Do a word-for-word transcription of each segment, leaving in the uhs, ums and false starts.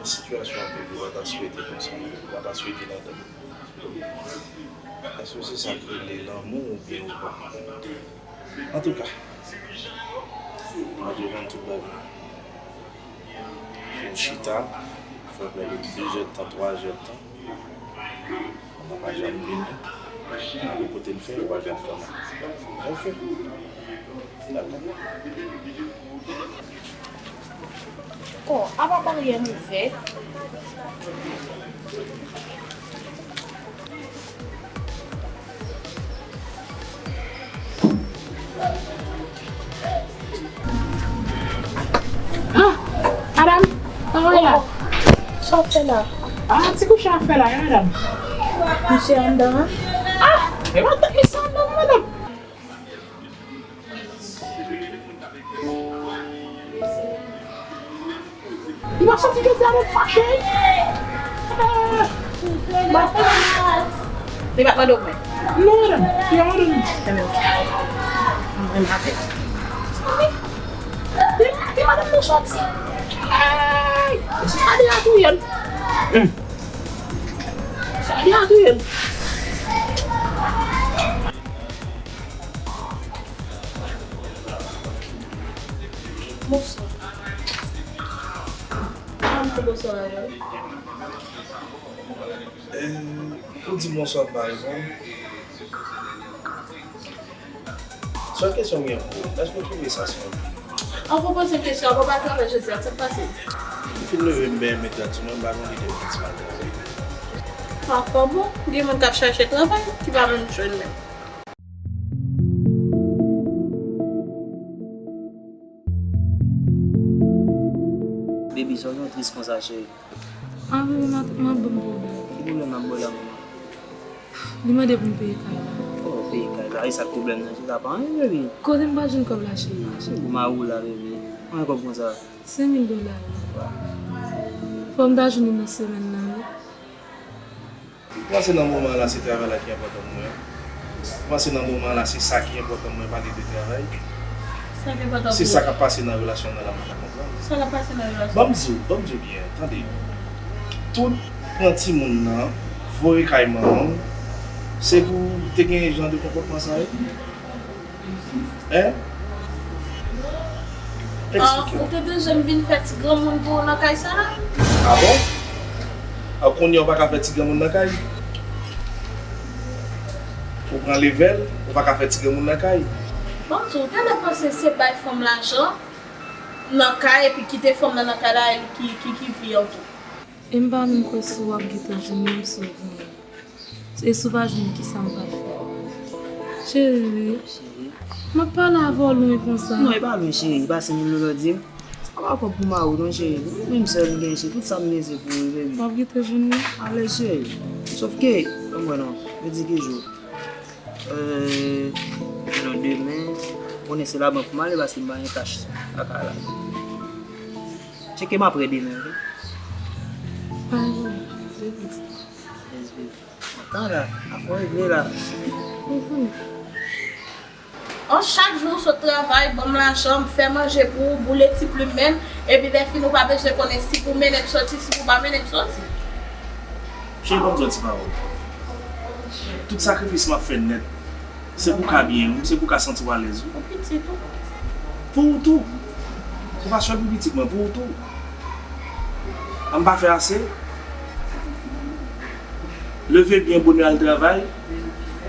Sitiyasyon an viv, ou pa ta swete konsa, ou pa ta swete ladan. Èske se sa k rele lanmou oubyen ou pa? Antouka, Bondye konn tout bagay. Ou chita, fè prè de de zè tan, twa zè tan. Ou pa janm vini. Ou kote n fè, ou pa janm konnen. Ok. Dakò. Oh, apa baryè m ouvè? Ah, madanm, kòman w ye la? Sa w fè la? Ah, ti kouche a fè la, wi, madanm. Misye anndan an? Ah, e pa tèt misye anndan, madanm. Li pa soti jodi a, nou fache. Eh, m ap... Li pa t mande w kòb? Non, madanm. Li pa mande m. Enben, mwen m avè l. Li, li madanm nou soti. Ay, se sa li a touye l. Hmm. Sa li a touye l. Bonswa. Kòman m di bonswa avè w? Eh, ou di bonswa m pa reponn. Sèl kesyon m gen pou ou, èske w twouve sa se yon vi? Anvan w poze m kesyon an, ou pa travay jodi a, sa k pase? M fin leve, m benyen, m met rad sou mwen, m pa gen lide pou m ti mal travay. Ah, pa bon, gen moun k ap chache travay, ki pa menm jwenn menm. Baby, sa w gen w tris konsa, cheri? Ah, baby, m ap, m ap ban m pwoblèm. Ki pwoblèm m ap ba w la, manman? Li mande pou m peye kay la. Oh, peye kay la. E sa k pwoblèm nan, cheri? Sa pa anyen, baby. Kote m pral jwenn kòb la, cheri? Ah, cheri, pou mari w la, baby. Konbyen kòb konsa? Senk mil dola, wi. Fò m ta jwenn li nan semèn nan, wi. Ou panse nan moman la se travay la ki enpòtan pou mwen? Ou panse nan moman la se sa ki enpòtan pou mwen, pale de travay? Sa ki enpòtan pou ou? Se sa k ap pase nan relasyon nan la m pa ka konprann. Sa k ap pase nan relasyon? Ban m di w, ban m di w byen, tande. Tout pran timoun nan, voye kay manman w, se pou w te gen jan de konpòtman sa yo? Hein? Ah, eksplike w. Ou te bezwen m vin fè ti granmoun pou ou nan kay sa la? Ah bon? Ah, kounye a ou pa ka fè ti granmoun nan kay? Ou pran levèl, ou pa ka fè ti granmoun nan kay? Bon, ou te panse se bay fanm lajan nan kay epi kite fanm nan nan kay la, e ki, ki, ki vi a w tou? E m pa menm kwè si w ap gentan jwenn menm si w genyen. E si w pa jwenn, kisa m pral fè? Cheri, m ap pale avè w lwen konsa. Non, e pa lwen, cheri. E pa senk mil dola w di m? Sa pa kòb pou mari w, non, cheri. Ou menm sèl m genyen, cheri. Tout sa m genyen, se pou ou, baby. W ap gentan jwenn li? Alèz, cheri. Sòf ke, ban m wè non. Jodi ki jou? Euh, non, demen, konnen se labank pou m ale paske m pa gen kach lakay la. Tcheke m aprè demen, ok? Pa gen pwoblèm, baby. Yes, baby. Antan la, afè w regle la. Mhm. An, chak jou ou sot travay, ban m lajan, m fè manje pou ou, boule ti plim menm, epi lè fini ou pa bezwen konnen si pou mennen m soti, si pou pa mennen m soti. Cheri, ban m di w ti pawòl. Tout sakrifis m ap fè nèt, se pou w ka byen, wi, se pou w ka santi w alèz, wi. Pou pitit ou. Pou ou tou. Se pa sèl pou pitit mwen, pou ou tou. An, m pa fè ase? Leve byen bonè al travay,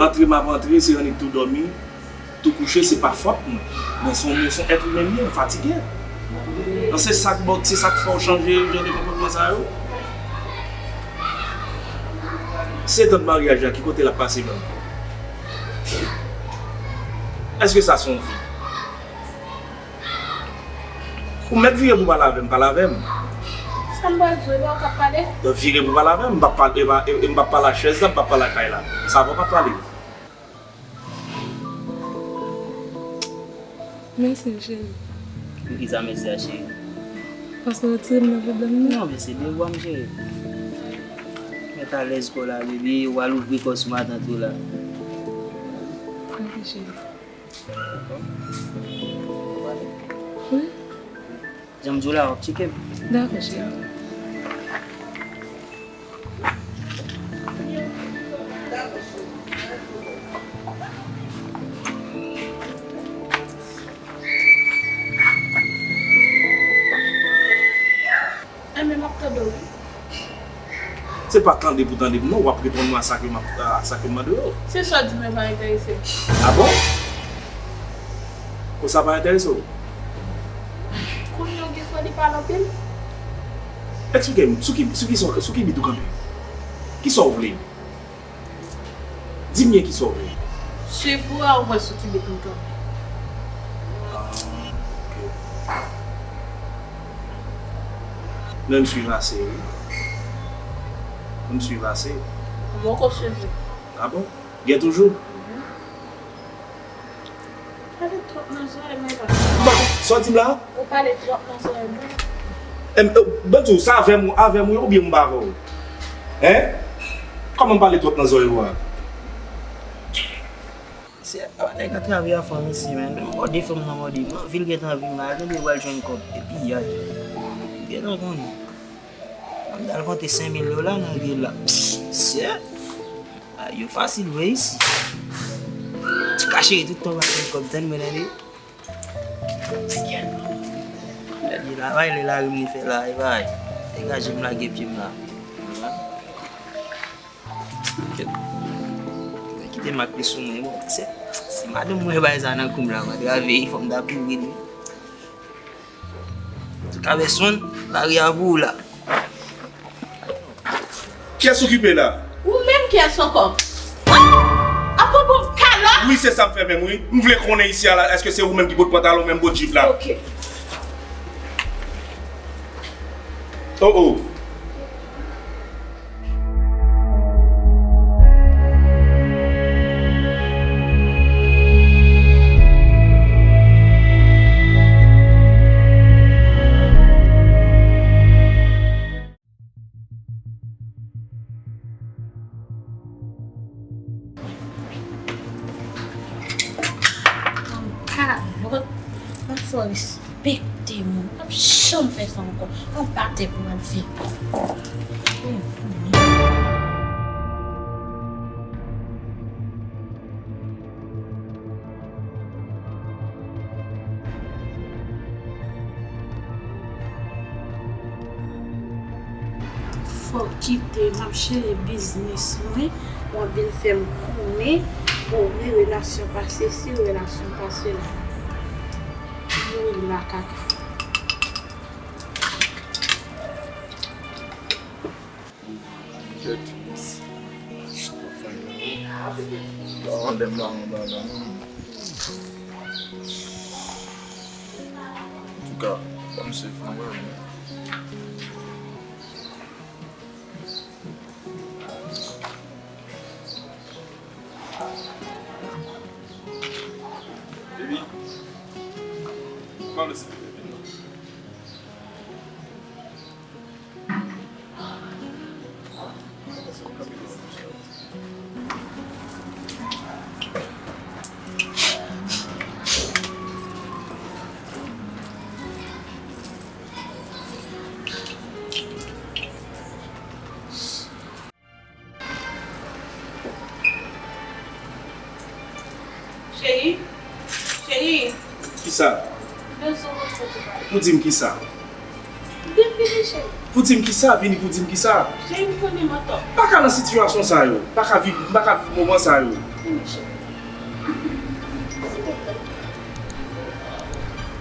antre m ap antre, se annik tou dòmi, tou kouche, se pa fòt mwen. Men se yon, se yon èt imen m ye, m fatige. An, se sa k ba w, se sa k fè w chanje jan de konpòtman sa yo? Sèt an maryaj la, ki kote l ap pase menm? Èske sa se yon vi? Ou mèt vire pou pale avè m, pale avè m. Sa m pral di w, e pa ou k ap pale? Vire pou pale avè m, m p ap pale, e pa, e, e m p ap pale ak chèz la, m p ap pale ak kay la. Sa va, w p ap pale. Mèsi, cheri. Poukisa mèsi a, cheri? Paske w retire m nan pwoblèm nan. Non, men se devwa m, cheri. Mèt alèz kò w la, bebe, w al ouvri kò sou matant ou la. Ok, cheri. Wi. Jan m di w la, w ap tcheke m. Dakò, cheri. Enben, m ap tande w, wi. Se pa tande pou tande m non, w ap reponn mwen a sa ke m ap, a sa ke m mande w yo. Se sa w di m nan pa enterese m. A bon? Konsa pa enterese w? Kounye a w gen foli pale anpil. Eksplike m, sou ki, sou ki, sou ki bit ou kanpe? Kisa w vle? Di m byen kisa w vle. Swiv ou a, ou wè sou ki bit m kanpe. Ah, ok. Men m swiv ase, wi. M swiv ase. Mwen poko swiv ou. Ah bon? Gen toujou? Mhm. Pale twòp nan zòrèy mwen la. Bon, sa w di m la? Ou pale twòp nan zòrèy mwen. Em, eh, ban di w, sa avè m, avè m ou ye oubyen m pa avè w? Hein? Kòman m pale twòp nan zòrèy ou a? Se, a, nèg la travè a fanm isi, men. Menm mòde fanm nan mòde. M anvi l gentan anvi m la. Tande w al jwenn kòb. Epi, yay. Gentan konnen. M t al konte senk mil dola nan vil la. Sye. Ay, yo fasil vre isi. Kache tout tan w ap jwenn kòb, tann mwen tande. Lè li la, bay lè lari m li fè la, e bay. Degaje m lage pye m la. Kite mak li sou mwen, bon, se, si madanm mwen bay sa nan kou m la, m antrave, fò m ta kouri li. Antouka, pèsonn, lari a pou ou la. Kiyès ou kipe la? Ou menm kiyès ankò? Ah! Ap pran pou m kalòt? Wi, se sa m fè menm, wi. M vle konnen isi a la, èske se ou menm ki bòt pantalon, menm bòt jip la? Ok. Oh, oh. Kalòt, mwen fò respekte moun. M p ap janm fè sa ankò. Anba tè pou m al fè. Fò w kite m ap jere biznis mwen, w ap vin fè m konnen, o wi, relasyon pase si, relasyon pase la. Mouri m makak. Kèt. Antouka, ban m swiv nou wè. Baby, ban m swiv, baby. Cheri, cheri. Kisa? Bezwen w soti pale. Pou di m kisa? Vin vini, cheri. Pou di m kisa? Vini pou di m kisa? Cheri, m konnen m antò. Pa ka nan sitiyasyon sa yo. Pa ka viv, pa ka viv moman sa yo. Vini, cheri.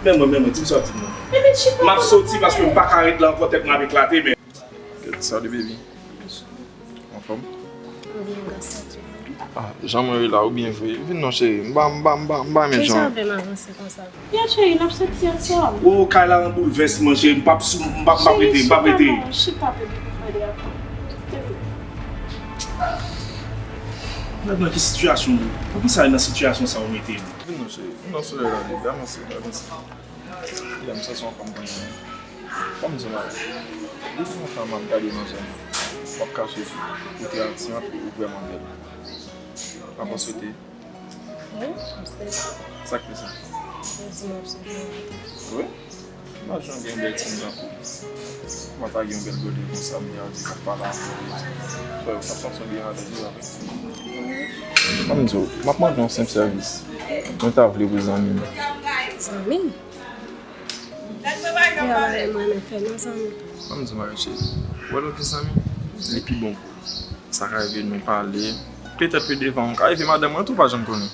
Men mwen, men mwen, di m sa w ap di m nan. Epi chita. M ap soti paske m pa ka ret la ankò, tèt mwen ap eklate, men. Salut, baby. Anfòm? Mwen byen, grasye a Dye. Ah, jan mwen ye la, ou byen vre. Vin non, cheri. M pa, m pa, m pa, m pa renmen jan. Deja avè m avanse konsa. Ya, cheri, n ap soti ansanm. Oh, kay la an boulvèsman, cheri. M p ap sou, m p ap, m p ap rete, m p ap rete. Cheri, chita non, chita, baby, pou m pale avè w. Gad nan ki sitiyasyon, poukisa nan sitiyasyon sa ou mete m? Vin non, cheri. Vin non, solèy la, baby. Avanse, avanse. Ya, m santi yon fanm konn mwen. Kòm di w la, depi lontan m ap gade nan zòn nan, w ap kache sou, ou te atirant e ou vrèman bèl. Mèsi. Wi, m swete. Sa k fè sa? Ou di m ap swete yon moun. Wi. Imajine w gen yon bèl timoun tankou m. Kòman w ta gen yon bèl gode konsa, m gen anvi ap pale avè w. Frè, w t ap santi w byen avè l, wi. Ban m di w, m ap mande w yon senp sèvis. Mwen ta vle pou zanmi m. Zanmi? Frè, bagay mwen renmen fè non, zanmi. Ban m di w, Marie Chérie, ou wè lòt zanmi, li pi bon pou ou. Sa ka rive nou pale. Petèt ke devan, ou ka rive madanm mwen tou, pa janm konnen.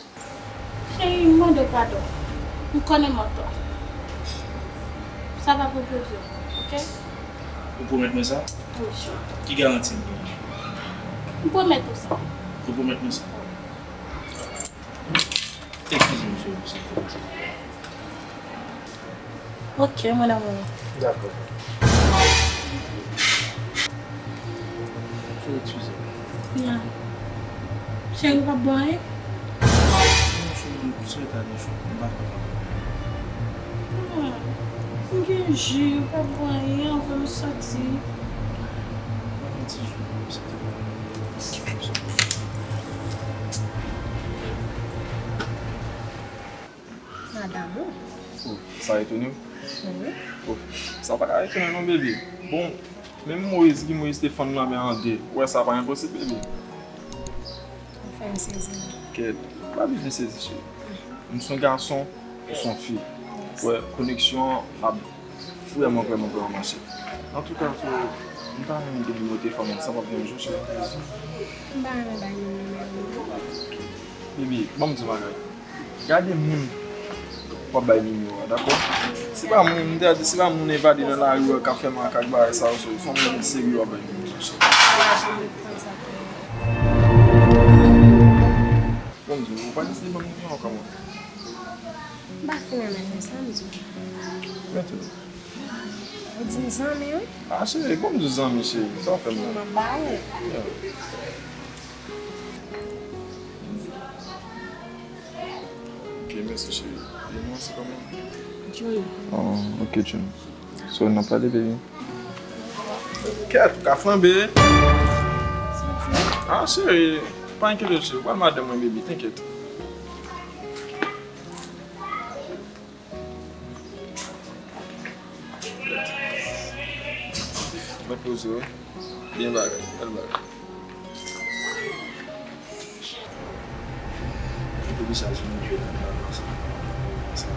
Cheri, m mande w padon. M konnen m antò. Sa pa pou plizyè, oke? Ou pwomèt mwen sa? Wi, cheri. Ki garanti m gen? M pwomèt ou sa. Ou pwomèt mwen sa? Eskize m, cheri, pou sa. Ok, mon amour. Dakò. Cheri, eskize m. Ya. Cheri, ou p ap bwè anyen? Non, cheri, m sou eta de chòk, m pa kapab. Ah, m gen ji, ou p ap bwè anyen anvan m sòti. Ban m ti ji, se te bon. Madanm ou. Oh, sa etone w? Wi. Oh, sa pa ka etone non, bebe. Bon, menm Moyiz, Guy Moyiz te fann lanmè an de. Ou wè sa pa enposib, bebe. Ou fè m sezi. Kèt, pa bezwen sezi, cheri. M se yon gason, ou se yon fi. Ou wè, koneksyon an ap vrèman, vrèman, vrèman mache. Antouka, so, m ta renmen gen nimewo telefòn ou, sa p ap deranj ou, cheri? M pa renmen bay moun nimewo m. Bebe, ban m di w bagay. Gade moun w ap bay nimewo a, dakò? Se pa moun, m te di, se pa moun evade nan lari w k ap fè makak bagay sa yo, so, se yon moun serye w ap bay nimewo a, cheri. Ban m di w, ou pa deside ban m nimewo a, kòman? M pa fin renmen sa, m di w. Men tou. Ou di m zanmi, wi. Ah, cheri, bon, m di zanmi, cheri. Sa w fè m la? M ap ba ou. Yeah. Ok, mèsi, cheri. E non, se kòman? Jun. Oh, ok, Jun. So, n ap pale, baby. Kèt, ou ka flanbe. Ah, cheri, pa enkyete w, cheri. Ou pral madanm mwen, baby, tenkèt. Mwen poze w. Byen bagay, bèl bagay. Mwen te deja jwenn yon jwe nan plan sa.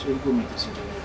Cheri, kòman tou se vre?